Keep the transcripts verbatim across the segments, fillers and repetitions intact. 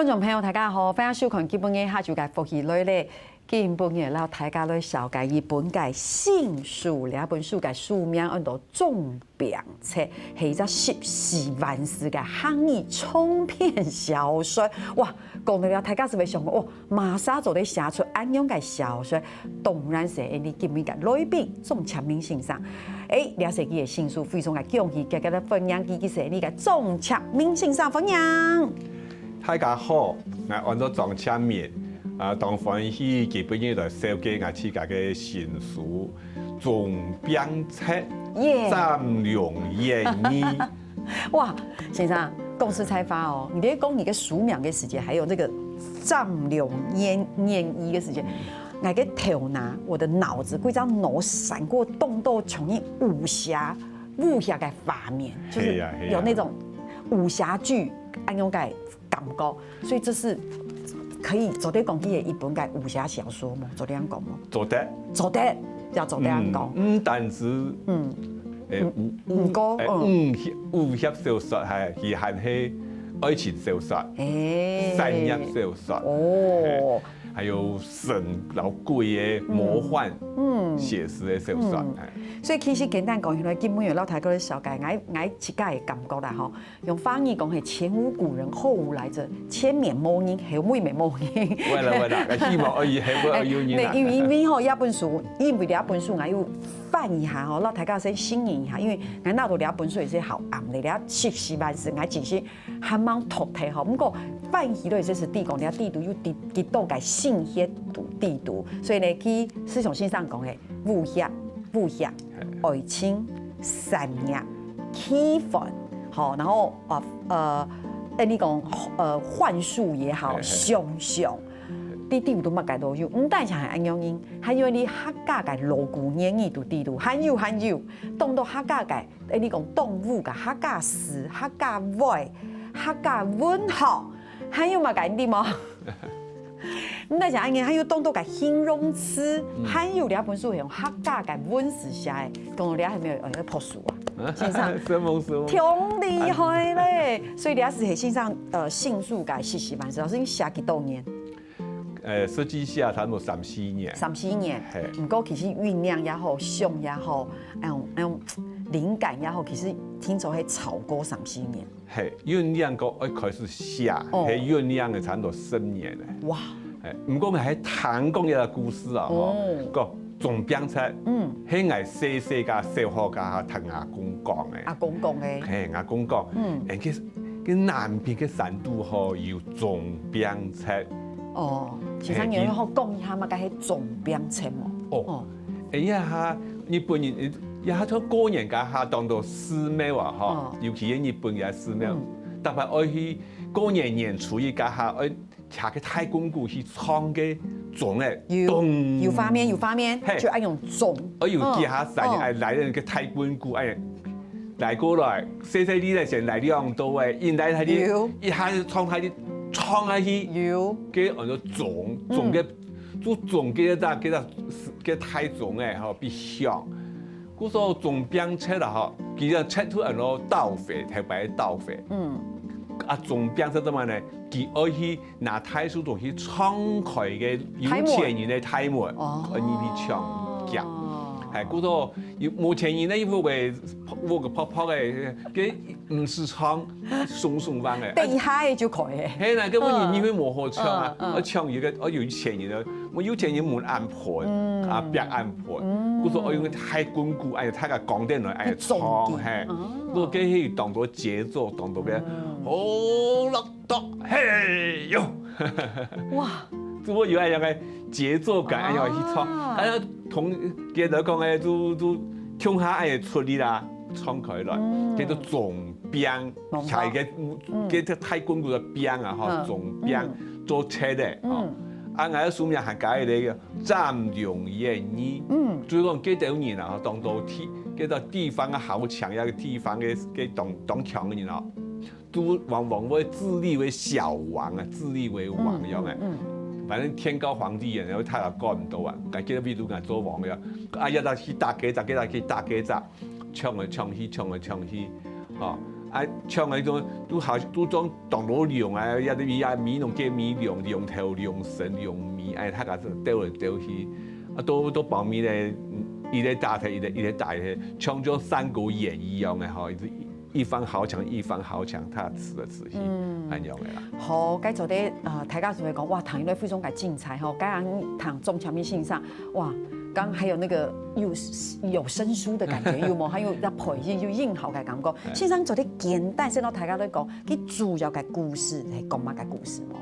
觀眾朋友，大家好，歡迎收看今晡日客家个福氣來了。今晡日摎大家來紹介一本个新書，這本書个書名安到《總兵冊》，係一隻十四萬字个客語長篇小說。哇，講到這，大家係毋係想講，哇，麼儕做得寫出恁樣个小說？當然係𠊎等今晡日个來賓鍾哲明先生。誒，這係佢个新書，非常个恭喜，大家來歡迎佢，佢係𠊎等个鍾哲明先生，歡迎。 大家好，𠊎安到鍾哲明，啊，當歡喜今晡日來紹介𠊎自家个新書《總兵冊》，耶！《斬龍演義》。哇，先生，講實在話哦，你在講你个書名个時間，還有這個《斬龍演演義》个時間，𠊎个頭那，我的腦子，規隻腦閃過當多像你武俠、武俠个畫面，就是係啊，係啊。有那種武俠劇恁樣个 感覺，所以這是可以做得講佢係一本个武俠小說嗎？做得恁講嗎？做得。做得，也做得恁講。嗯，毋單止，嗯。誒，武，毋過，誒，嗯。武俠，武俠小說，係，佢還係愛情小說，誒。商業小說，哦。係，還有神摎鬼个魔幻，嗯。寫實个小說，嗯。係。所以其實簡單講起來，今晡日摎大家來紹介，𠊎，𠊎自家个感覺啦，吼， 用華語講係前無古人後無來者，前面無人，後尾也無人。會啦，會啦，希望可以，後尾可以有人啦。誒，因為，因為吼，這本書，因為這本書𠊎有翻一下吼，摎大家先承認一下，因為𠊎拿到這本書也係好暗个，這十四萬字，𠊎其實還吂讀透吼。毋過翻起來，這係知講，這底肚有幾，幾多个信息在底肚，所以呢，佢就像先生講个，武俠、武俠、愛情、商業、 奇幻，吼，然後，呃，呃，誒，你講，呃，幻術也好，嘿，嘿。想像，在底肚麼个都有，毋單淨係恁樣，還有你客家个老古言語在底肚，還有，還有，當多客家个，誒，你講動物个客家詩、客家話、客家文學，還有麼个，你知無？ 毋單淨恁樣，還有當多个形容詞，嗯。還有這本書係用客家个文字寫个，講到這係毋係有，有拍手啊？先生，承蒙，承蒙。忒厲害咧！所以這係先生，呃，新書个十四萬字，老師，你寫幾多年？呃，實際寫差不多三四年。三四年。嘿。毋過其實醞釀也好，想也好，那種，那種靈感也好，其實聽說係超過三四年。 嘿，醞釀个愛開始寫，哦。嘿，醞釀个差毋多十年咧。哇！嘿，毋過𠊎還聽講一個故事啊，吼，哦。講總兵冊，嗯。係𠊎細細个小學个下聽阿公講个。阿公講个。嘿，阿公講，嗯。誒，該，該南邊个山肚吼，有總兵冊。哦，先生，嘿，你好講一下嘛，該係總兵冊無？哦。哦。 誒，這下日本人，誒，這下像過年該下，當多寺廟啊，吼，哦。尤其係日本个寺廟，嗯。逐擺愛去過年年初一該下，愛擎个大棍鼓去撞該鐘仔，有，咚。有畫面，有畫面，嘿。就愛用撞。愛有幾下聲，嗯，嗯。愛來个大棍鼓，愛來過來，細細粒个先來兩到个，一來佢，有。一下就撞佢，撞下去，有。該安到鐘，嗯。鐘个 就總个該，該，該大鐘仔吼，比響。故所總兵冊啦吼，其實冊就安到鬥會，頭擺鬥會。嗯。啊，總兵冊做麼呢？佢愛去拿大樹叢去撞開个有錢人个大門，大門。哦。愛入去搶劫。係，故所有無錢人呢，屋个，屋个破破个，該 毋使撞，鬆鬆放个。等一下就可以。嘿啦，該問題你會無好搶啊，嗯，嗯。愛搶一個，愛有錢人个，無有錢人門恁闊，嗯。啊，壁恁闊，嗯。故所愛用个大棍鼓，哎，大家講電話，哎，撞擊。撞，嘿，哦。故所該係當多節奏，當多个，嗯。哦，落到，嘿喲。哇。就會有恁樣个節奏感，哎喲，去撞，啊。哎呀，同，佢來講，哎，就，就共下，哎，出力啦。 撞開來，嗯。叫做總兵，明白。下一個，嗯。叫做大棍鼓个兵啊，吼，嗯。總兵，嗯。做冊个，吼。嗯。啊，𠊎个書名還加一個斬龍演義，嗯。就是講，這兜人啊，吼，當多地，這兜地方个豪強，一個地方个，个當，當強个人哦，都往往會自立為小王啊，自立為王樣个。嗯，嗯，嗯。反正天高皇帝遠，然後他也管毋到啊，該叫比如講做王个，啊，要他去打該隻，該隻去打該隻。 搶來搶去，搶來搶去，吼，啊，像該種都好都種當多龍啊，也也美濃个美龍，龍頭、龍神、龍尾，哎，大家鬥來鬥去，啊，都都包尾咧，一个打忒，一个一个打忒，像像《三國演义》一樣个吼，一一方豪強，一方豪强，他吃来吃去，嗯，恁樣个啦。好，該做得呃，大家就會講，哇，談一段非常个精彩吼，剛剛談中前面欣賞，哇，剛還有那個有有生疏的感覺，有無？還有在培訓，有硬好个感覺。先生做得簡單先同大家來講，佢主要个故事係講麼个故事無？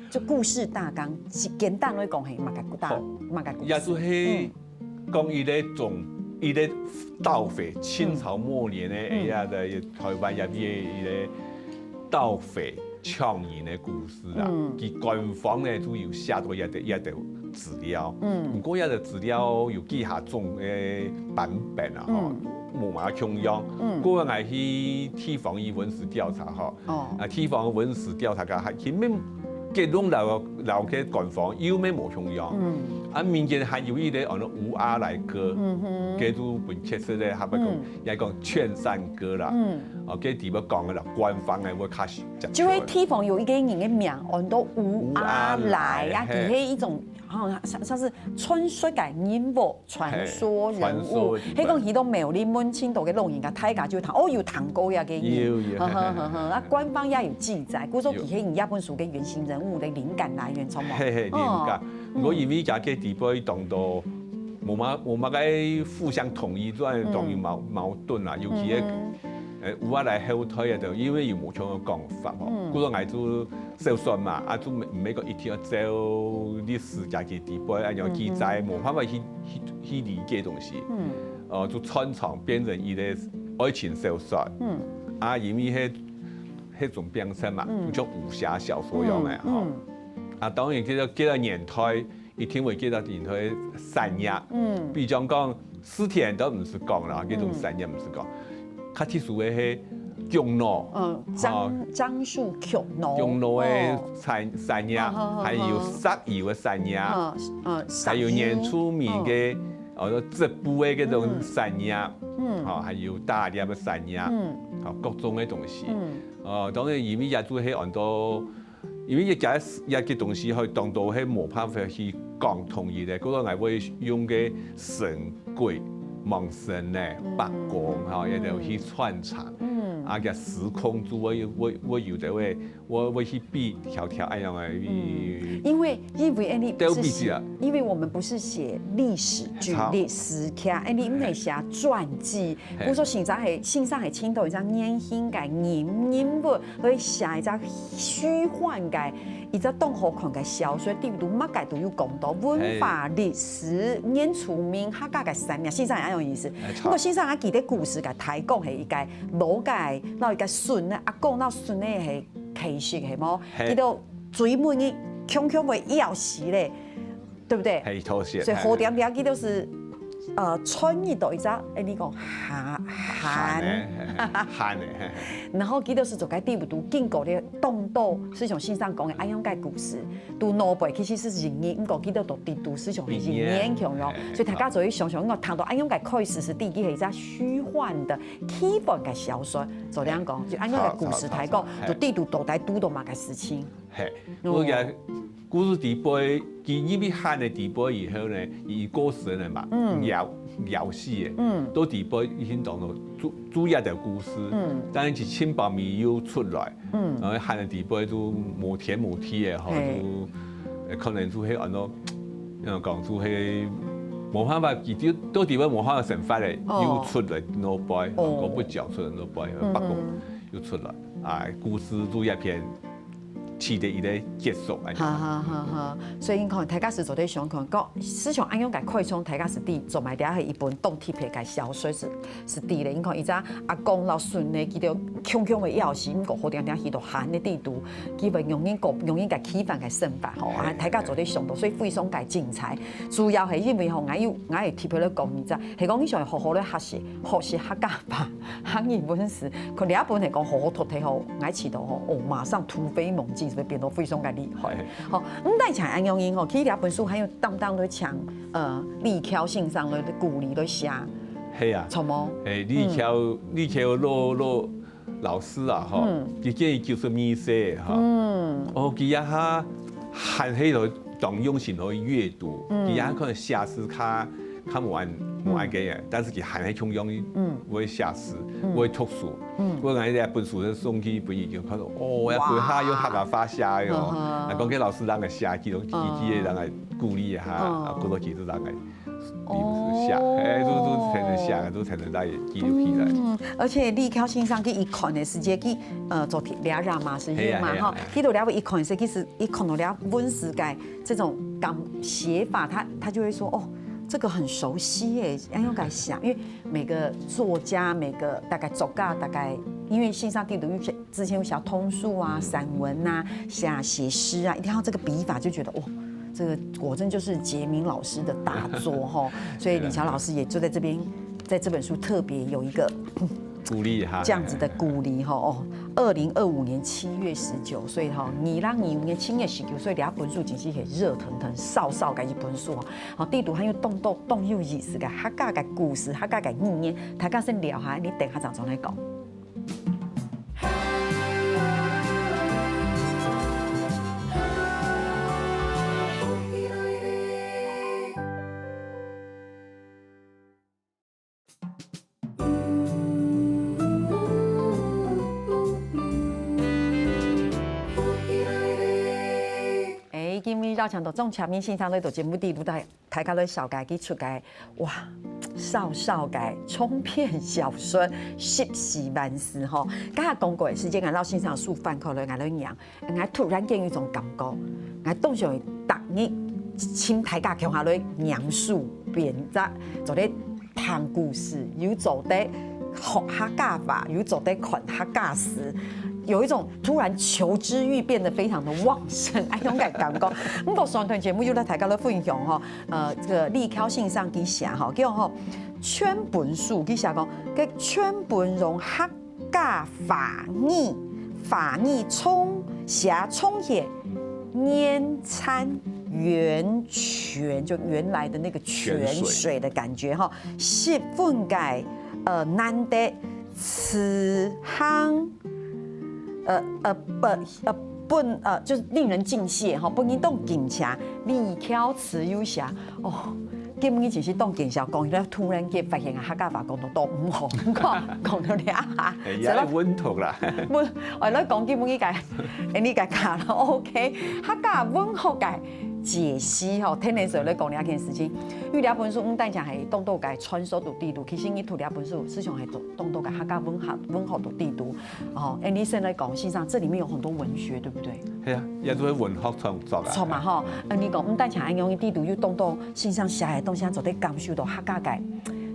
就故事大綱，簡單來講係麼个大麼个故事？也就係講一个總一个盜匪，清朝末年个，哎呀，在台灣入邊一个盜匪搶人个故事啊。佢官方呢就有寫到一个一个資料，毋過一个資料有幾下種个版本啊，吼，無麼共樣。毋過𠊎去地方个文史調查吼，啊，地方个文史調查个，佢面結論摎摎个官方又無共樣。啊，民間還有一个安到烏鴉來歌，該就分確實个，還會講，也講勸善歌啦。哦，該底背講个啦，官方个會較接近。就係地方有一个人个名安到烏鴉來啊，佢係一種好像像像是傳說个人物，傳說人物。係講去到廟裡問親到个老人家，大家就談，哦，有談過呀个人。有有。呵呵呵呵，啊，官方也有記載，故所佢係你這本書个原型人物个靈感來源，著無？係係，靈感。毋過因為佢个底背當多，無麼無麼个互相統一，就當有矛矛盾啦，尤其个。呃，烏鴉來後代啊，就因為有無共个講法吼。故所𠊎就小說嘛，啊，就毋毋係講一定愛照歷史家己底背恁樣記載，無辦法去去去理解東西。呃，就穿插變成一个愛情小說。啊，因為係係種編程嘛，就像武俠小說樣个吼。啊，當然這个這个年代 一定會記得人个產業。比將講，蒔田都毋使講啦，這種產業毋使講。較特殊个係樟腦，嗯，樟樟樹樟腦，樟腦个產產業，還有石油个產業，嗯，還有原住民个，哦，織布个這種產業，嗯，吼，還有打獵个產業，嗯，吼，各種个東西。嗯，哦，當然因為也就係安到 因為這个這个東西吼，當多係無辦法去講統一个，故所𠊎會用个神鬼、魍神呢、八公吼，也就去穿插。啊，這時空就會會會有个會會會去比條條恁樣个。因為因為恁樣，都比起來。因為我們不是寫歷史，舉例史家，恁樣毋係寫傳記，故所先生係先生係尋到一隻年輕个人人物。 來寫一隻虛幻个，一隻當好看个小說，底肚麼个都有講到，文化、歷史、原住民、客家个產業，先生係恁樣意思。毋過先生啊，記得故事个大綱係一个老个，摎一个孫个，阿公摎孫个係其實係無？佢兜追問佢，強強會枵死咧。 對不對？係，頭先，所以好點點佢就是，呃，穿越到一隻，哎，你講，限限限个，然後佢就是做个底肚經過个當多，就像先生講个恁樣个故事，都腦背其實係人，毋過佢兜都底肚就像係人共樣，所以大家就會想想，因為談到恁樣个開始係第一，係一隻虛幻个、虛幻个小說，就恁樣講，就恁樣个故事大綱，就底肚到底堵到麼个事情。 嘿，哦，我个故事底背，佢因為限个底背以後呢，佢過身了嘛，嗯，枵枵死个，嗯，到底背已經當做主主要个故事，嗯，當然佢千百米又出來，嗯，然後限个底背就無天無地个吼，嘿，就呃可能就係安到，呃講就係無辦法，佢就到底背無辦法生活个，哦，又出來腦背，哦，講不講出來腦背，嗯，八公又出來，啊，故事就一片。 起的一个結束，哎，好好好好，所以你看，大家係做得想看，講思想恁樣个開創，大家係知，做埋這係一本當特別个小說係係知咧。你看，一隻阿公摎孫呢，佢兜強強个枵死，毋過好定定去到限个底肚，佢會容易過容易个起翻个生活吼，啊，大家做得想到，所以非常个精彩。主要係因為吼，𠊎有𠊎有特別來講，你知，係講你想好好个學習，學習客家話。 客語文字，佢這本係講好好讀个吼，𠊎試著吼，哦，馬上突飛猛進，就會變到非常个厲害。好，毋單淨恁樣仔吼，其實這本書還有當當多像呃李喬先生个鼓勵个寫，係啊，著無？係李喬，李喬老老老師啊，吼，嗯。佢今年九十二歲哈。嗯。哦，佢也還，還係有當用心去閱讀，嗯。佢也可能寫字較，較無恁，無恁个，嗯。但是佢還係共樣，嗯。會寫字，嗯。會讀書。嗯。我講這本書送去分佢，佢看到，哦，要歸下用客家話寫喲。哇。嗯哼。啊，講給老師讓佢寫，佢都，佢，嗯。佢也讓佢鼓勵一下，嗯。啊，鼓勵佢就讓佢 你毋係寫，哦。哎，都，都才能寫，都才能來記錄起來。嗯，而且李喬先生佢一看个時節，佢，呃，做這嘛，是嘛，係啊，係啊，吼，係啊。佢都了一看个時節，其實一看到了文字个這種感，寫法，他，他就會說，哦，這個很熟悉耶，要用來寫，因為每個作家，每個大概作家，大概，因為先生佢都有寫 之前有寫通俗啊、散文啊、寫，寫詩啊，一定要這個筆法，就覺得，哇，這個果真就是傑明老師的大作吼。所以李喬老師也就在這邊，在這本書特別有一個，嗯，鼓勵哈。這樣子的鼓勵吼，哦，二零二五年七月十九，所以吼，二零二五年七月十九，所以這本書真係很熱騰騰、燒燒个一本書吼。好，裡肚還有當多當有意思个客家个故事、客家个語言，大家先尞下，你等下正再來講。 哎，今日邀請到鍾傑明先生來到節目裡肚，大家來紹介佢出个，哇，少少个長篇小說《十四萬字》吼。剛才講過个時間，𠊎摎先生書翻開來，𠊎來念。 𠊎突然間有一種感覺，𠊎當想逐日請大家共下來念書、編輯，做得聽故事，又做得學客家話，又做得看客家詩，有一種突然求知慾變得非常的旺盛，哎，那種感覺。毋過上段節目有摎大家來分享吼，呃，這個李喬先生佢寫吼，叫吼，全本書佢寫講，該全本用客 客家話語，話語重寫重寫，源泉，源泉，就原來的那個泉水的感覺哈，十分个，呃，難得，詞行，呃，呃，不，呃，不，呃，就是令人敬謝哈，不能動敬請，李喬詞又寫，哦， 今日其實當見笑講，你突然間發現啊，客家話講到都毋好，講到這下，哎，也有文學啦。文，我來講今日个，哎，你个卡了，OK，客家文學个解析吼，天天所來講這件事情，因為這本書毋單淨係當多个傳說在裡肚，其實你讀這本書，事實上係當多个客家文學，文學在裡肚。 哦，哎，你先來講，先生，這裡面有很多文學，對不對？係啊，也都係文學創作啊。著嘛吼，哎，你講，毋單淨恁樣，裡肚有當多先生寫个東西，做得感受到客家个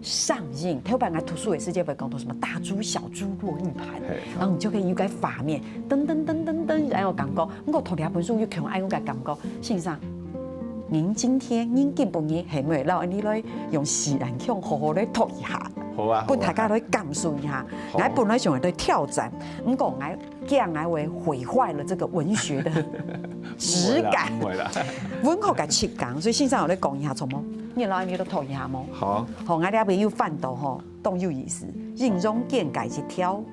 上癮。頭擺𠊎讀書个時節會講到什麼大珠小珠落玉盤，係，然後你就可以有個畫面，噔噔噔噔噔，恁樣感覺。毋過讀這本書又共樣有個感覺，先生， 您今天，您今晡日係毋係摎𠊎俚來用四縣腔好好來讀一下，好啊，分大家來感受一下。好啊。𠊎本來想來挑戰，毋過𠊎驚𠊎會毀壞了這個文學的質感，毋會啦，毋會啦。文學个質感，所以先生有來講一下，著無？你摎𠊎俚來讀一下無？好。好，𠊎這邊有翻到吼，當有意思，引用簡介一條。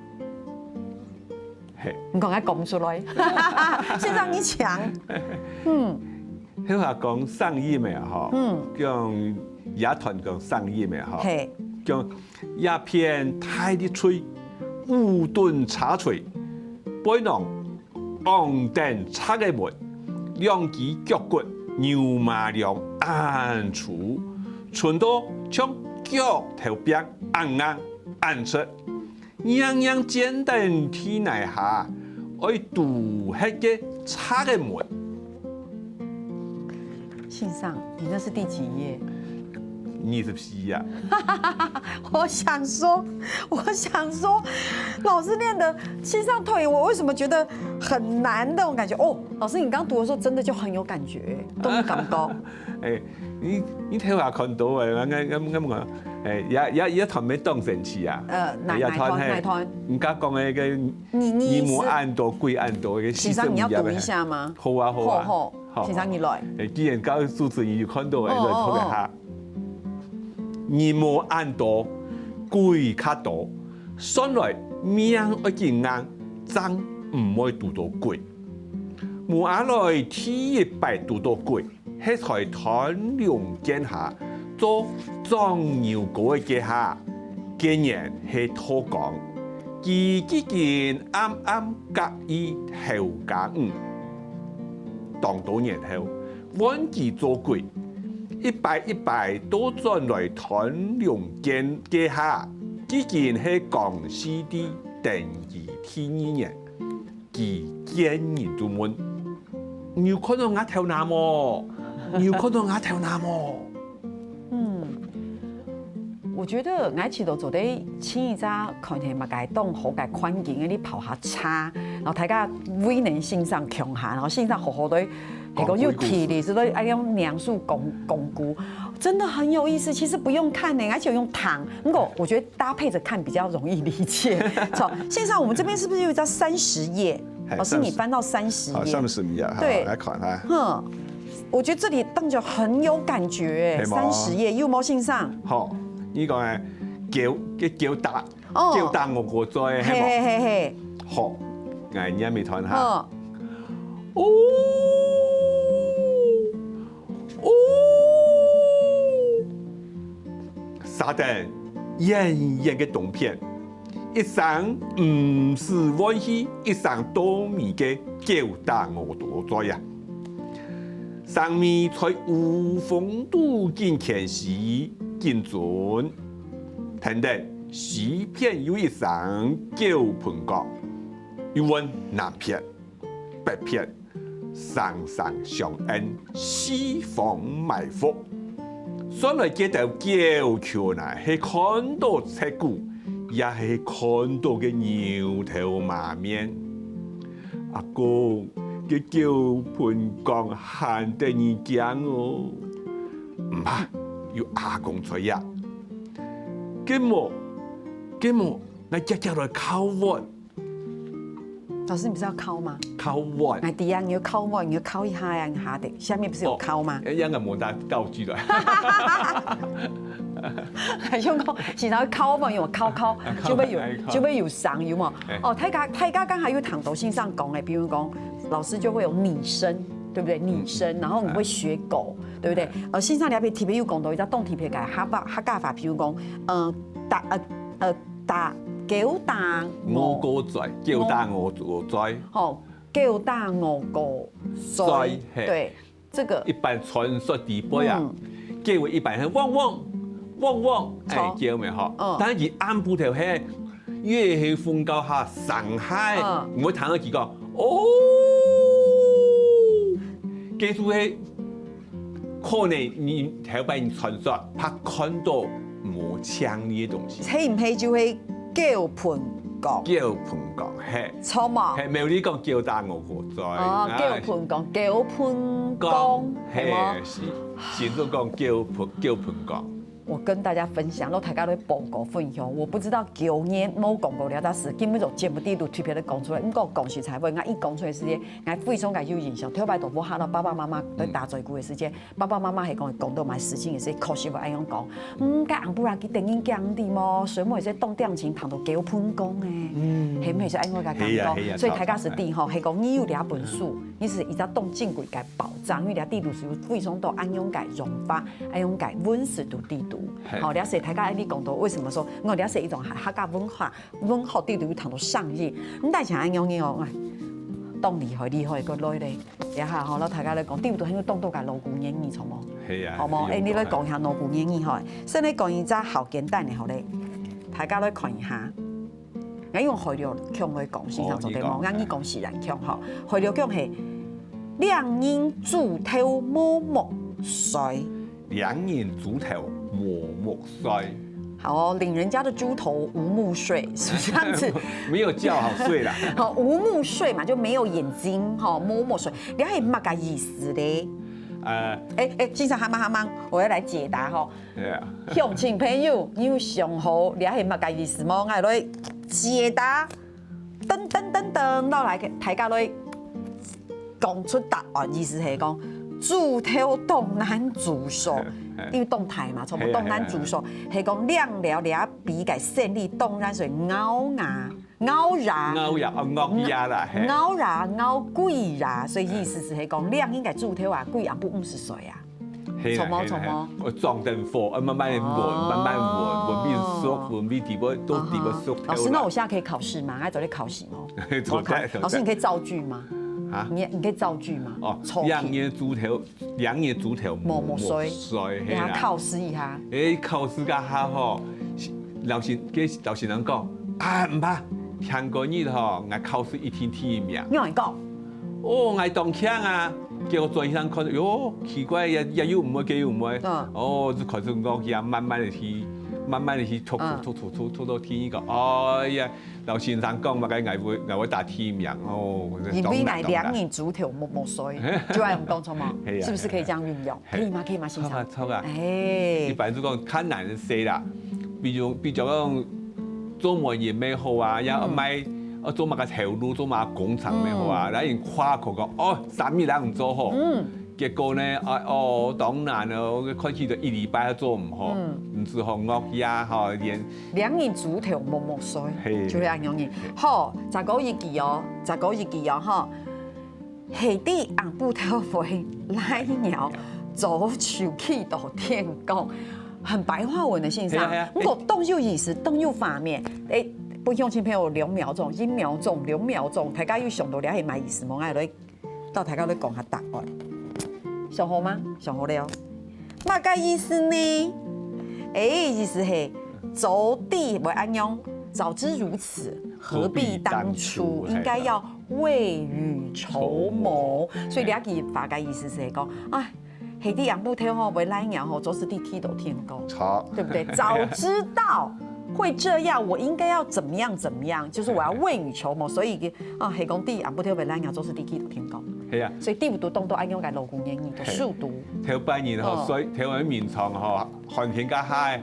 嘿。你講𠊎講毋出來，先生你請。嗯。頭下講聲音个吼，嗯。講這段講聲音个吼，嘿。講一片大力槌，烏墩茶槌，背囊昂等賊仔門，兩支腳骨牛嫲梁恁粗，伸到像钁頭柄恁硬恁直。 硬硬尖等地泥下，愛堵核个賊仔門。先生，你那是第幾頁？二十四啊。我想說，我想說，老師念的，先生讀，我為什麼覺得很難那種感覺？哦，老師，你剛讀的時候真的就很有感覺，都有感覺。哎，你，你頭下看到个，𠊎，𠊎，𠊎，𠊎講， 哎，這，這，這段乜當生趣啊。呃，哪，哎，這段，哪一段，嘿，哪一段？你剛講个該，你，你，你無恁多，鬼恁多，該四十五頁个，先生，你要讀一下嗎？好啊，好啊。好，好，先生，你來。哎，既然剛主持人有看到，哎，哦，來讀一下。哦，哦。人無恁多，鬼較多，算來命愛緊硬，正毋會堵著鬼。毛阿來第一擺堵著鬼，係在斷龍楗下做掌牛哥个該下，該年係道光，佢既經暗暗合意頭家女。當多年後，換佢做鬼，一擺一擺倒轉來斷龍楗該下，既經係光緒帝登基第二年。 佢見人就問：「你有看著吾頭那無？你有看著吾頭那無？」嗯，我覺得𠊎試著做得請一隻看起來嘛該當好个環境，你泡下茶，然後大家為能欣賞共下，然後欣賞好好的，係講有體力，是不是？哎，用兩手講講古，真的很有意思。其實不用看呢，而且用躺，不過我覺得搭配着看比較容易理解。好，現在我們這邊是不是有一張三十頁？嘿老師，你翻到三十頁，好，三十頁，好，對來看哈。哼，我覺得這裡動作很有感覺，係無三十頁，有無欣賞？好，你講誒，狗，个狗打，哦狗打鵝哥嘴，嘿嘿係無？嘿嘿，好，𠊎念一段哈。哦，哦，哦，射等遠遠个東片，一聲毋使換氣，一聲到尾个狗打鵝哥嘴啊！聲尾在烏風肚緊牽絲緊顫，聽等西片又一聲狗歕角，又換南片、北片， 聲聲相應，四方埋伏。算來該兜狗群啊，係看著賊牯，也係看著个牛頭馬面。阿公，該狗歕角還得人驚哦！毋怕，有阿公在呀。該無，該無，𠊎遽遽來敲碗。 老師，你不是要敲嗎？敲碗。哎，對呀，你要敲碗，你要敲一下呀，一下的，下面不是有敲嗎？哎，應該無帶道具來。用敲，是然後敲碗，用敲敲，就會有敲敲就會有聲，有無？哎哦，大家大家剛才有聽到先生講的，比如講老師就會有擬聲，對不對？擬聲，然後你會學狗，對不對？呃，先生你那邊特別有講到一隻當特別个客話客家話，比如講，呃，打呃呃打狗打鵝哥嘴，狗打鵝哥嘴。吼，狗打鵝哥嘴嘿對，這個一般傳說底背啊嗯，狗一般係汪汪汪汪，哎吵，狗咩吼嗯。但係佢暗晡頭係月黑風高下上海嗯，你會聽到佢講哦，該就係可能你頭擺你傳說，怕看到無像你个東西。係毋係就係狗歕角？狗歕角，嘿，錯無？嘿，沒有你講狗打鵝哥嘴，哦，哎狗歕角，狗歕角，嘿係無？，是，先都講狗歕狗歕角。我跟大家分享，然後大家都報告分享。我不知道九年沒講過了，但是今日做節目底肚特別的講出來。毋過講實在話，𠊎一講出來時間，𠊎非常个有印象。頭擺都無喊到爸爸媽媽在打嘴鼓的時間，爸爸媽媽還講講到買事情的時候，可惜我愛用講，嗯，該紅布拉吉等於講的麼？所以我也是動點情談到狗歕角呢，係毋係就愛我个感係啊係啊覺？所以大家是第吼，係講你有這本書，你是一隻當珍貴个寶藏，因為這底肚是有非常多恁樣个用法。 愛用个文字都底肚。嘿好，了解大家你講到為什麼說，我了解一種客家文化，文化底肚有談到上癮，你大家恁樣哦，哎，當厲害厲害个來咧，這下吼，老大家來講，底肚還有當多个老古言語，好無？係啊，好無？哎，你來講一下老古言語吼，先來講一隻好簡單的好咧，大家來看一下。 𠊎用海陸腔來講，先生做得無？哦你講𠊎你講自然腔吼，海陸腔係領人豬頭無目睡。領人豬頭無目睡。好哦，領人家的豬頭無目睡，是不是這樣子？沒有覺好睡啦。好，無目睡嘛，就沒有眼睛哈，無目睡，這係麼个意思咧？呃，哎哎，先生，哈慢哈慢，我要來解答哈。對啊，鄉親朋友，你有想好這係麼个意思無？𠊎來解答。噔噔噔噔，落來大家來講出答案，意思係講，豬頭當難做數，因為當大嘛，差毋多當難做數，係講領了這筆个生理當難，所以咬牙，咬牙，咬牙，哦，咬牙啦，係。咬牙，咬幾牙，所以意思係講，領應該豬頭啊，幾暗晡毋使睡啊。係啦，著無？係啦，著無？係啦。哦，裝等貨，呃，慢慢地搵，哦。慢慢搵，搵味熟，搵味底部，都底部熟透啦。老師，那我現在可以考試嗎？還做得考試嗎？做得，我考，做得。老師，你可以造句嗎？啊？你你可以造句嗎？哦，抽題。兩年豬頭，兩年豬頭無，無睡。睡，給他係啦。考試一下。誒，考試該下吼，老師，該老師娘講，啊，毋怕，聽過日吼，𠊎考試一定第一名。你有講？哦，𠊎當慶啊！結果轉去看，喲，奇怪，也也有毋會，該有毋會。嗯。哦，就開始咬牙，慢慢地去，慢慢地去讀，嗯。讀，讀，讀，讀，讀到第一個。哎呀，老先生講麼个，𠊎會，𠊎會打第一名。哦，因為𠊎兩當難，當難。年豬頭無，無睡，就恁樣講，著無？係啊，是不是可以這樣運用？係啊。可以嗎？可以嗎，先生？著啊，著啊。哎一，般就講較難个事啦，比如，比如講做媒人乜好啊，也愛賣，呃，做麼个頭路，做麼个工程乜好啊，然後人誇口講，哦，三日人毋做好。嗯。結果呢，啊，哦，當難哦，看起來一禮拜都做毋好，嗯。你只好咬牙吼，連兩年豬頭無，無睡，係。就係恁樣。好，再過一句哦，再過一句哦，吼。下底暗晡頭會拉尿，早就企到天光。很白話文的先生，係啊，係啊。不過當有意思，當有畫面。誒，分鄉親朋友兩秒鐘，一秒鐘，兩秒鐘，大家有想到這係麼个意思無？𠊎來到大家來講下答案。想好嗎？想好了。麼个意思呢？誒，意思係早知會恁樣，早知如此，何必當初？何必當初？應該要未雨綢繆。所以這句話个意思係講，哎，下底暗晡頭吼，會拉尿吼，早知就企到天光。好。對不對？早知道會這樣，我應該要怎麼樣怎麼樣，就是我要未雨綢繆。所以啊，係講下底暗晡頭會拉尿，早知就企到天光。係啊。所以底肚當多恁樣个老古言語个速度。頭擺人吼，哦。所以頭擺眠床吼，寒天該下，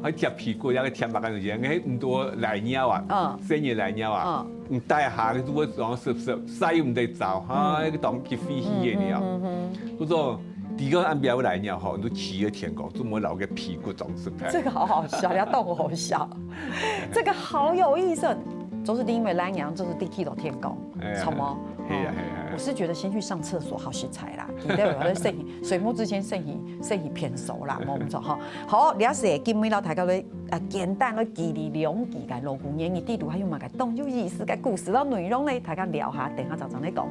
還貼被骨，該貼麼个東西，該毋多拉尿啊，嗯。細人拉尿啊，嗯。你帶下去都會當濕濕，曬又毋得著，哈，嗯。該當激飛起个呢。嗯嗯嗯不過，第二個暗晡會拉尿吼，你都企到天光，做麼个摎該被骨當濕忒。這個好好笑，你要逗我好笑。這個好有意思。就是因為拉尿，就是就企到天光，哎呀，著無？係啊，係啊。我是覺得先去上廁所好實在啦，你待會兒在睡，睡目之前先去，先去便所啦，無錯哈。好，了解，今晡日摎大家來，呃，簡單來舉例兩句个老古言語，底肚還有麼个當有意思个故事摎內容呢？大家尞下，等下早上來講。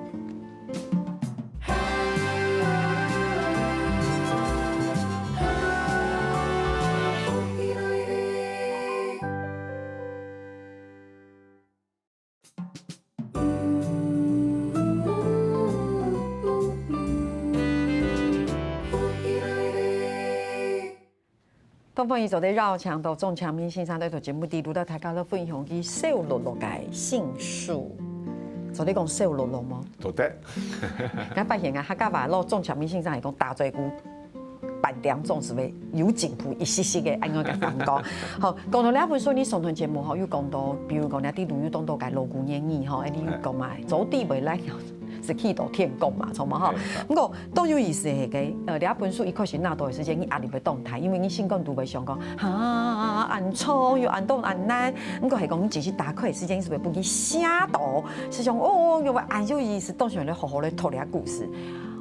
當歡迎做得邀請到鍾昌明先生來到節目底肚，摎大家來分享佢燒烙烙个心事。做得講燒烙烙無？做得。𠊎發現啊，客家話摎鍾昌明先生係講打嘴鼓，半點鐘就會有進步一息息个恁樣个感覺。好，講到這本書，你上段節目吼，有講到，比如講你底肚有當多个老古言語吼，哎，你有講嘛，早知會拉尿，就企到天光嘛，著無吼？係。毋過，當有意思个，呃，這本書一開始拿到个時間，你壓力會當大，因為你心肝肚會想講，哈，恁長又恁多恁難。毋過係講，你只係打開个時間，係毋係分佢嚇到？係想，哦，原來恁有意思，當想來好好來讀這故事。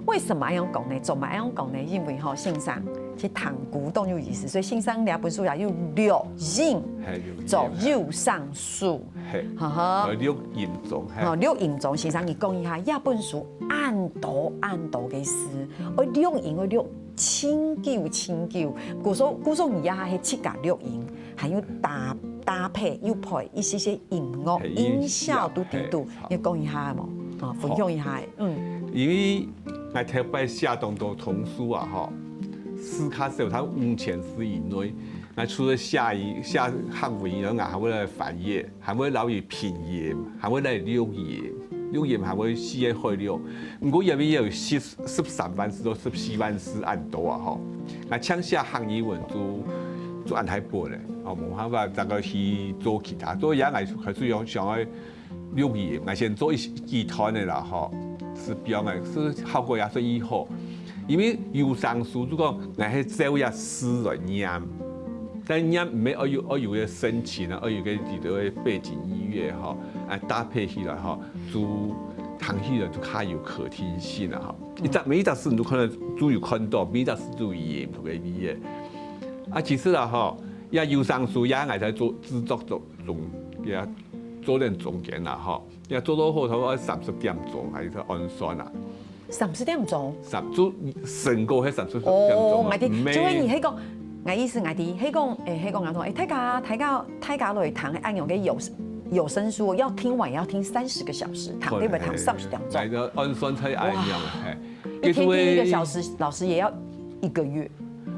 為什麼恁樣講呢？做麼恁樣講呢？因為吼，先生去聽古當有意思，所以先生這本書也有錄音，係，有錄音。做有聲書，係。哈哈。呃，錄音中，係。吼，錄音中先生，你講一下，這本書恁多恁多个字，愛錄音愛錄真久真久，故所故所你也係自家錄音，還有搭搭配又配一些些音樂、係，音效都底肚音效，係，你講一下無？啊，分享一下，嗯。因為𠊎頭擺寫當多童書啊，吼，字較少，在五千字以內。𠊎除了寫以寫客文以外，𠊎還會來翻譯，還會摎佢拼音，還會來錄音，錄音還會四個海陸。毋過因為有十十三萬字到十四萬字恁多啊，吼，𠊎淨寫客語文就就恁大本咧，哦，無辦法再過去做其他，所以也𠊎開始用想愛 錄音，𠊎先做一一段个啦吼，係恁樣个，係效果也算異好。因為有聲書就講，𠊎係照這字來念，但念毋係愛有愛有个深情啊，愛有个裡頭个背景音樂吼，啊搭配起來吼，就聽起來就較有可聽性啊吼。一隻每一隻字你都看到，都有看到，每一隻字都有毋同个意義。啊，其實啦吼，也有聲書也𠊎在做製作中中，也做等中間啦吼，也做到好差不多三十點鐘，還係按算啊。三十點鐘。三就成果係三十點鐘啊。哦，𠊎知，毋係。就係你係講，𠊎意思𠊎知，係講，誒，係講𠊎講，誒，大家大家大家來聽恁樣个有有聲書，要聽完要聽三十個小時，聽對不對？聽三十點鐘。來个按算才恁樣，哇。嘿。一天聽一個小時，老師也要一個月，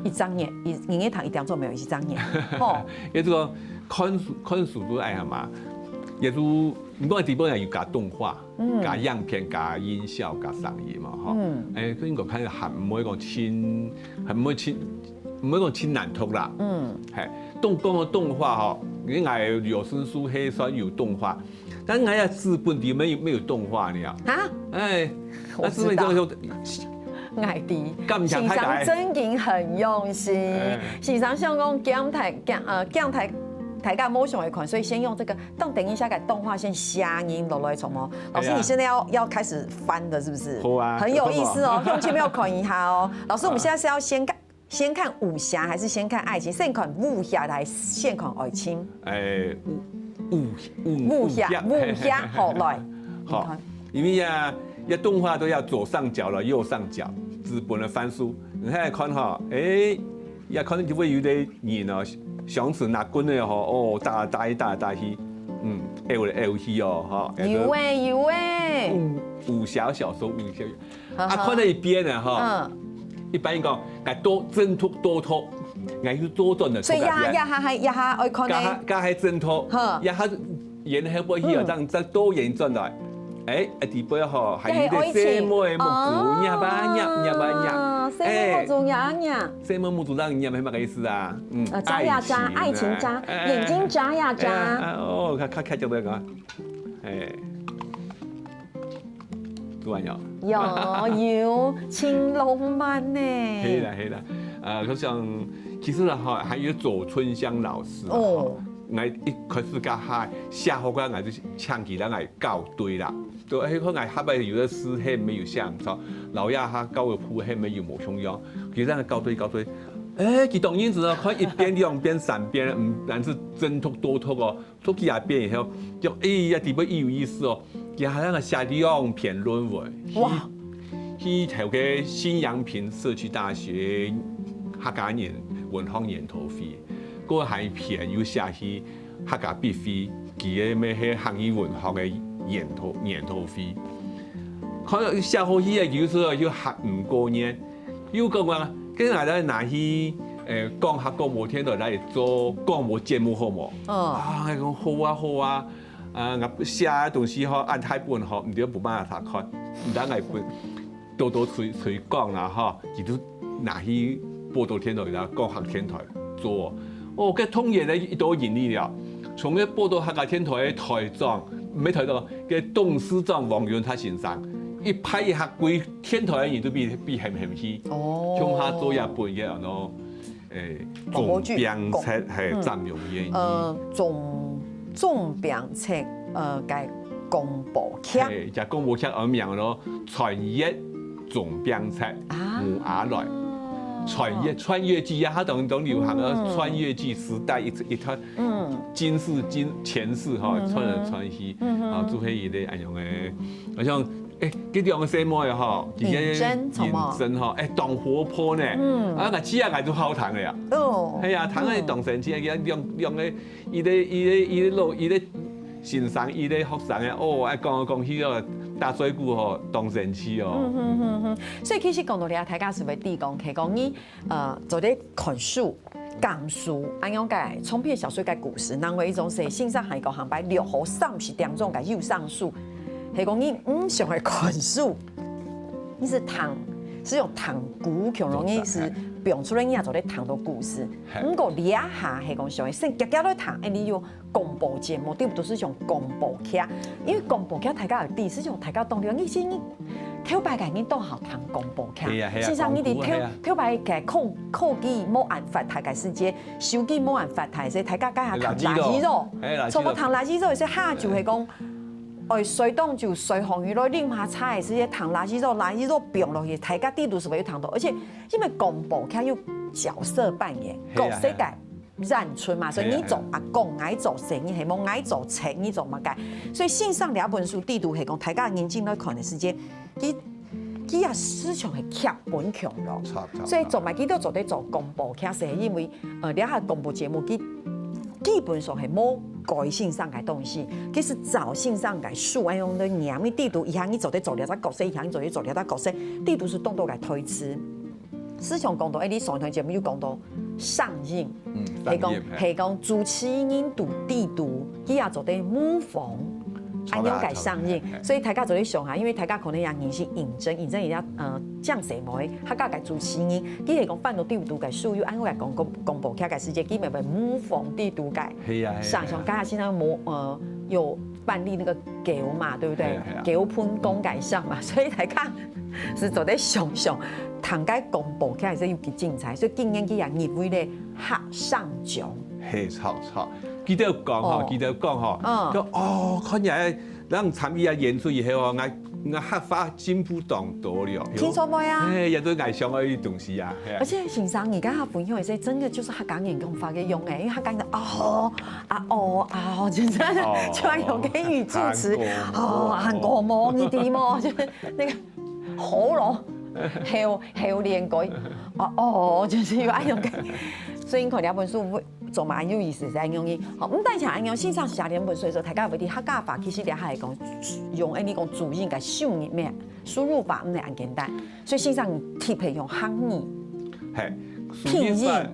一張年，一你也聽一點鐘沒有，一張年，吼。也就講看書看書都愛嘛，也就你講基本上有加動畫。 加影片、加音效、加聲音嘛，吼。嗯。誒，所以𠊎看還毋會講盡，還毋會盡，毋會講盡難讀啦。嗯。嘿，動講个動畫吼，因為𠊎有聲書係算有動畫，但𠊎个紙本裡面有沒有動畫呢？啊？誒，那紙本裡面有，𠊎知，先生真經很用心。誒。先生想講，兼大家，呃，兼大大家無想愛看，所以先用這個 當等一下，該動畫先寫音落來，從哦。老師，哎呀。你現在要要開始翻的，是不是？好啊，很有意思哦，用前面要看一下哦。老師，我們現在是要先看先看武俠還是先看愛情？先看武俠還是先看愛情？哎，武武武武俠，武俠，嘿嘿嘿，好，來，好，你看。因為呀，這動畫都要左上角了，右上角，紙本的翻書，你看看哈，哎，也可能就會有點 人哦，想起那滾个吼，哦，打打打打去，嗯，噭來噭去哦，吼，有誒有誒。武武俠小說，武俠，啊，看到一邊呢吼，嗯，一般人講，哎，多掙脫多脫，哎，就多轉了，所以呀呀哈哈呀哈，愛看呢，加還加還掙脫，哈，呀哈。 演好不好戲啊，嗯，這樣再多演轉來。哎，啊，底背吼，還有一個細妹目珠，捏啊捏，捏啊捏。細妹目珠捏啊捏。細妹目珠讓你捏，係麼个意思啊？嗯，啊，眨呀眨，愛情眨，哎，眼睛眨呀眨。哎，哦，看看看，就那個，哎，做完了。有有，盡浪漫呢。係啦係啦，呃，我想其實呢，哈，還有左春香老師啊，哦， 𠊎一開始該下寫好个，𠊎就請佢來𠊎校對啦。就係講𠊎下擺有个字係沒有寫毋著，老爺下教个譜係沒有無共樣，佢正校對校對。誒，佢當然知道，看一遍、兩遍、三遍，毋單止掙脫多脫哦，讀幾下遍以後，就誒，這底背有意思哦，佢還正寫兩篇論文。哇！去去投个新陽平社區大學客家研文學研討會。 過下一篇又寫去客家筆會，佢个乜係客語文學个研討研討會。看到寫好去个，有時候又還毋過癮，又講啊，跟𠊎來拿去，誒，講客廣播電台來做廣播節目好無？嗯。啊，𠊎講好啊，好啊，啊，𠊎寫个東西吼，恁大本吼，毋知分麼人看，毋知𠊎分 多多推推廣啦吼，佢就拿去寶島電台啦，講客電台做。哦，該當然呢，一多盈利了。從該寶島客家電台个台長，毋係台長，該董事長王永達先生，一派一下歸電台个人都比比喊喊去，哦，共下做一本个安到，誒，廣播劇，總編輯，係，嗯，佔用演藝。呃，總總編輯，呃，个廣播劇。係，這廣播劇个名咯， 穿越總編輯，啊，母阿來，穿越，穿越劇啊，佢當當流行个穿越劇時代一一段，嗯，今世今前世吼，穿來穿去，啊，就係一個恁樣个，好像，誒，這兩個細妹吼，佢个認真，認真吼，誒，當活潑呢，嗯，啊，𠊎自家𠊎都好聽个呀，哦，係啊，聽个當生趣，佢兩兩個 一個一個一個老一個先生，一個學生个，哦，愛講來講去哦，打嘴鼓吼，當生趣哦。嗯哼哼哼。所以其實講到這，大家係會知講，係講你呃做得看書、講書，恁樣个長篇小說个故事，另外一種係先生還講行擺六號三十點鐘个有聲書，係講你毋想愛看書，你係聽，係用聽古，共樣个係放出來，你也做得聽到故事。 毋過這下係講想愛先遽遽來聽，恁樣有廣播節目，對毋對？係像廣播劇，因為廣播劇大家有知，係像大家當了，你先你頭擺个人都好聽廣播劇，係啊，係啊，先生，你知頭，廣播，係啊。頭擺个科，科技無恁發達个時節，手機無恁發達个時節，大家該下聽垃圾咯。垃圾咯，係，垃圾咯。怎麼聽垃圾咯？係下就係講，哎，水當就水紅雨咯，啉下茶个時節聽垃圾咯，垃圾咯放落去，大家底肚係無有聽到，而且因為廣播劇有角色扮演，係啊，角色个。係啊。 演出嘛，所以你做阿公，𠊎做細人，係無，𠊎做青，你做麼个？所以先生這本書底肚係講，大家認真來看个時節，佢，佢也時常係劇本腔咯。著，著，所以做麼个佢都做得做廣播劇，係因為，呃，這下廣播節目，佢基本上係無改先生个東西，佢係照先生个書恁樣來念，你底肚，以後你做得做這隻角色，以後你做得做這隻角色，底肚係當多个台詞。 時常講到，哎，你上一段節目有講到上癮，嗯，係講，上癮，係。係講主持人肚底肚，佢也做得模仿，著啦，恁樣个上癮。著啦，係，係。所以大家做得想下，因為大家可能也認識尹真，尹真人家，呃，江水梅，佢个主持人，佢係講放到底肚个書，又恁樣个廣告，廣播劇个時節，佢咪會模仿底肚个。係啊，係啊，上，係啊。像剛才先生模，呃，有扮演那個狗嘛，對不對？係啊，係啊。狗噴公个像嘛，所以大家 係做得想像，聽該廣播劇係有幾精彩，所以今年佢也入圍咧客上獎。係，著，著。佢兜講吼，哦。佢兜講吼，嗯。講，哦，看起來，咱參與啊演出以後哦，𠊎，𠊎客話進步當多了。聽著無啊？係，也都𠊎想愛个東西啊，係啊。而且先生，你剛剛分享个係真的就是客家人講話个用誒，因為客家人哦，啊哦，啊哦，真的哦，就要有個語助詞，哦，哦，韓國哦，韓國哦，你知無？就是那個 喉嚨，喉，喉連歌，哦，哦，就是有恁樣个。所以你看這本書做嘛有意思，係恁樣个。好，毋單淨恁樣，先生寫這本書个時節，大家會知客家話其實這下係講用，哎，你講注音个輸入咩，輸入法毋係恁簡單。所以先生你特別用客語，係，拼音輸入法。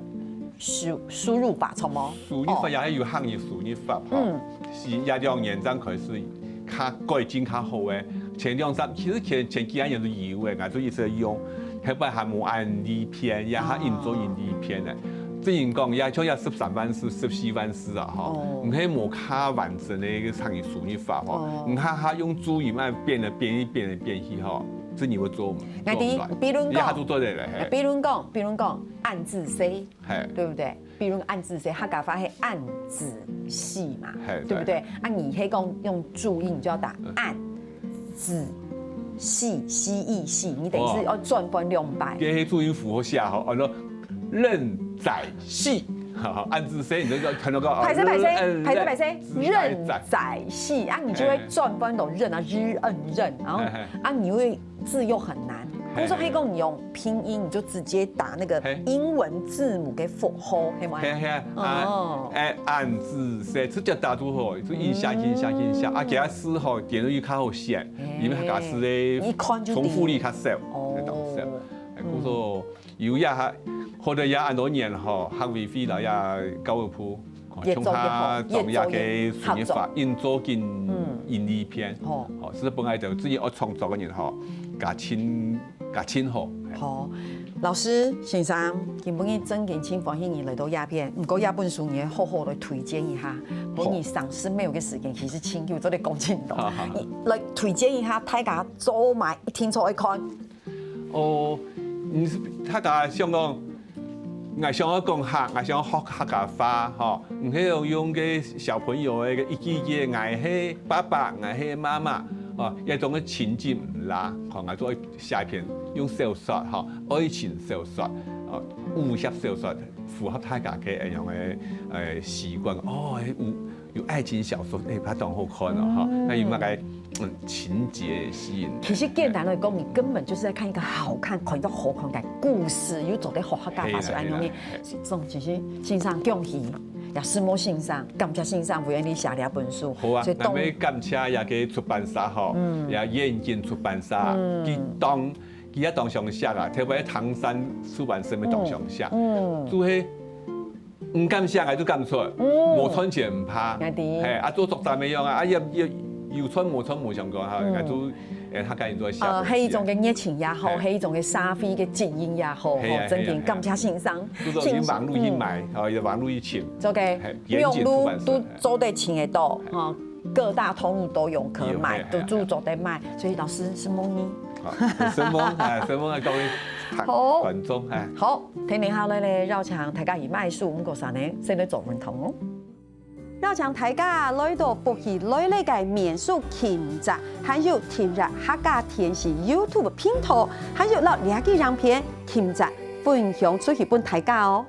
輸，輸入法，著無？輸入法也係有客語輸入法，吼。嗯。 係，這兩年正開始較改進較好誒。前兩三，其實前，前幾下年都有誒，𠊎就一直用，後擺還無恁利便，也還用做恁利便誒。哦。正經講，也像也十三萬字、十四萬字啊，吼，哦。你係無較完整个一個客語輸入法吼，哦。你下下用注音啊變來變去、變來變去吼，這你會做，𠊎知，做毋出來。比如講，你下都做得了，嘿。比如講，比如講，恁仔細，嘿。對不對？ 比如恁仔細，客家話係恁仔細嘛，嘿，對不對？對。啊，你係講用注音，你就要打嗯。恁仔細，細，細，你等於是要轉翻兩擺。哦。這係注音符號寫好，安到恁仔細，恁仔細，你就要看到個，哦，歹勢，歹勢，恁，歹勢，歹勢，恁仔細。恁仔細，啊，你就會轉翻到認啊，日恩認，然後，嘿，嘿。啊，你會 字又很難。嘿，比如說，嘿。譬如講你用拼音，你就直接打那個嘿。英文字母个符號，係無？嘿，嘿，啊，哦。哎，恁仔細，直接打就好，就印下，印下，印下。啊，其他字吼，點入去較好寫，嘿。因為佢个字个一看就知。重複率較少，哦。較少。哎，嗯。故所有也還，或者也恁多年吼，客委會啦，也教育部 哦，越做越好，像下當也个輸入法，越做越好。印做緊，嗯。印利便。好。哦，係本來就自己愛創作个人吼，加親，加親好。好，老師、先生，今晡日正經盡歡喜你來到這片，毋過這本書你愛好好來推薦一下，好。分你三十秒个時間，其實盡久，做得講盡多。好，好，好。你來推薦一下，大家做麼个一定愛看。 哦，你係，大家想講，𠊎想愛講客，𠊎想愛學客家話，吼，毋係用个小朋友个一句句，𠊎係爸爸，𠊎係媽媽，哦，這種个情景毋啦，吼，𠊎做寫一篇用小說，吼，愛情小說，哦，武俠小說，符合大家个恁樣个，呃，習慣，哦，有 有愛情小說，哎，拍當好看哦，哈。嗯。該有麼个，嗯，情節吸引？其實簡單來講，你根本就是在看一個好看、看到好看个故事，又做得好好看，係啦，發出來容易。係啦，係啦。這種其實先生恭喜，也承蒙先生，感謝先生為你寫這本書。好啊，所以當然愛感謝這個出版社吼，嗯。也遠見出版社，嗯。佢當，佢也當想寫啊，特別唐山出版社也當想寫，嗯，嗯。就係 毋敢寫，𠊎就敢出，嗯。無賺錢毋怕。𠊎知。嘿，啊，做作家乜樣啊，啊，也，也有賺無賺無相干哈，嗯。𠊎就，誒，他跟你做下。呃，係一種个熱情也好，嘿。係一種个社會个責任也好，嘿啊，吼，真正感謝先生。嘿啊，嘿啊。就係用網路去買，嗯。哦，用網路去請。做个，嘿，網路都做得請得到，遠景出版社，嘿。吼，各大通路都有可買，有，嘿，嘿，都做得買。所以老師，承蒙你。好，承蒙，哎，承蒙啊，各位好觀眾，哎。好，聽聽下來咧，邀請大家以買書，毋過啥呢，先來做運動哦。邀請大家來到福氣來了个面書撳讚，還有訂閱客家電視YouTube頻道，還有摎這支影片撳讚分享出去分大家哦。